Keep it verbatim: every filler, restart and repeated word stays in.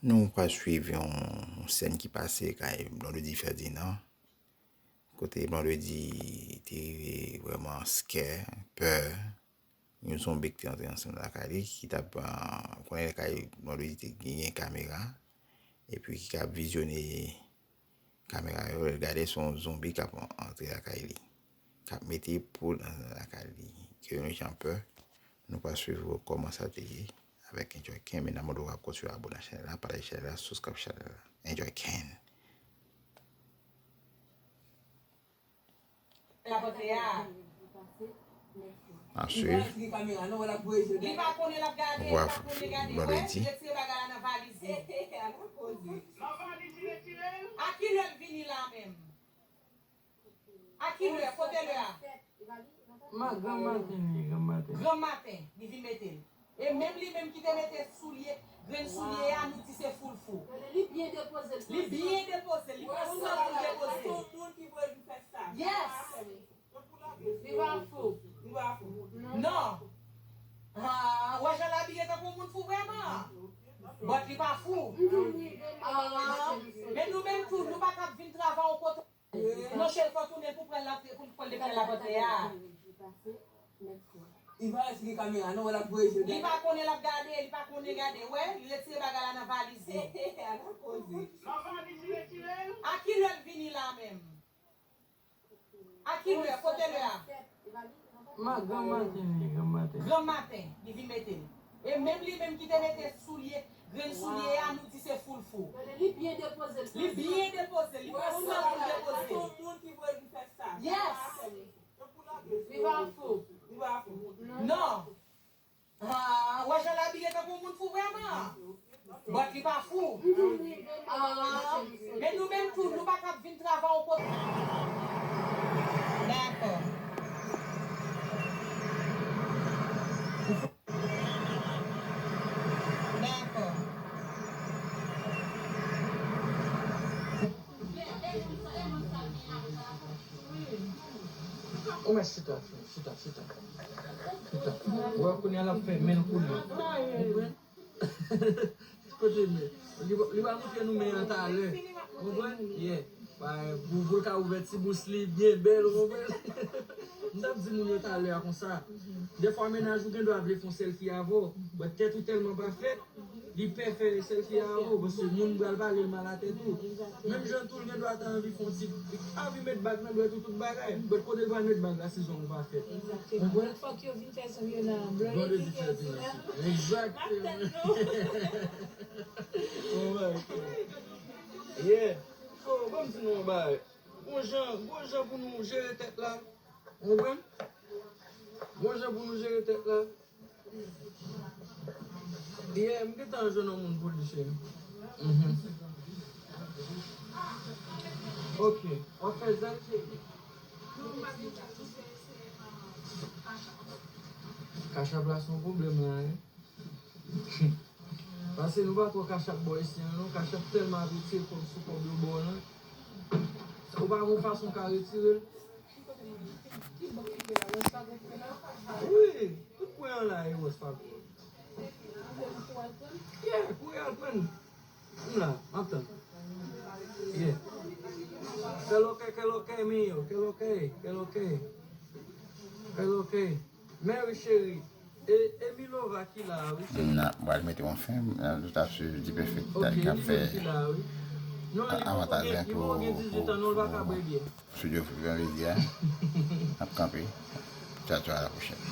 Nou pral swiv yon, yon sèn ki pase kay Blondedy Ferdinand, kote Blondedy te rive vrèman scare, pè. Yon zonbi ki te antre ansanm lakay li, ki t ap, ah, konnen lakay Blondedy te genyen kamera, epi ki t ap vizyone kamera yo, l gade se yon zonbi k ap antre lakay li, k ap mete poul nan lakay li. Ke yon jan pè, nou pral swiv kòman sa te ye avèk Enjoy Ken, men n ap mande w ap kontinye abone a chanèl la, pataje chanèl la, subscribe chanèl la. Enjoy Ken. N ap swiv. Li pa konnen l ap gade, li pa konnen gade. Wè, li retire bagay la nan valiz li. A kilè l vini la menm? A kilè? Kote lè a? Ma, granmaten li ye, granmaten. Granmaten, li vin mete l. E menm li menm ki te mete soulye, grenn soulye a, nou di se foul fou. Li byen depoze l. Li byen depoze l. Li pran san pou l depoze l. Yes. Li pa fou. Non. Ah, wè jan l abiye tankou moun fou vrèman. But li pa fou. Ah, men nou menm tou, nou pa t ap vin travay yon kote. Monchè, l fò tounen pou pran l antre, pou l pran l depi nan lapòt a. Li pa wè si gen kamera, non, wè l ap voye je. Li pa konnen l ap gade, li pa konnen gade. Wè, li retire bagay la nan valiz li. Ala koze. A kilè l vini la menm? A kilè? Kote lè a? Ma, granmaten li ye, granmaten. Granmaten, li vin mete l. E menm li menm ki te mete soulye, grenn soulye a, nou di se foul fou. Li byen depoze l. Li byen depoze l. Li pran san pou l depoze l. Yes. Li pa fou. Non. Ah, wè jan l abiye tankou moun fou vrèman. But li pa fou. Ah, men nou menm tou, nou pa t ap vin travay yon kote. Dakò. Dakò. Ou mèt chita, chita, chita. Chita. Ou wè kounye a l ap fè men l kounye a. Konprann? Kote men? Li, li va montre nou men an talè. Konprann? Yeah. Ba, pou, pou l ka ouvè ti bous li byen bèl, ou konprann? M t ap di moun yo talè a konsa. Dèfwa mennaj ou gen dwa vle fè yon sèlfi avè w, but tèt ou tèlman pa fèt, li pè fè sèlfi avè w, paske moun pral pale l mal atè tou. Menm jan tou, l gen dwa ta anvi fè yon ti, anvi met bag nan dwèt ou, tout bagay. But kote l pral met bag la si zong ou pa fèt? Konprann? Fòk yo vin fè zong yo nan Blondedy Ferdinand. Egzakteman. Oh my God. Yeah. So, ban m di nou yon bagay. Gon jan, gon jan pou nou jere tèt la. Ou konprann? Gon jan pou nou jere tèt la. Yeah, m gentan jwenn yon moun pou li, cheri. Mhm. Ok. W ap fè zèl, cheri? Cash App la se yon pwoblèm la, wi. Paske nou pa twò Cash App bò isi an non. Cash App tèlman ap retire kòb sou kòb yo ba w lan. Ou pa gon fason w ka retire l? Wi, tout pwen an la e wòs pa gon. Yeah, kouri al pran. M la, m ap tann. Yeah. Kè l ok, kè l ok, miyo, kè l ok, kè l ok. Kè l ok. Mary cheri, e, e Milova ki la a, wi, cheri. N a pral mete yon fen, n a tout ap swiv Dipèfèk ki ap fè avantaj pou, pou, pou Studio Fou Blondedy a. N ap kanpe. Tchao, tchao, à la prochaine.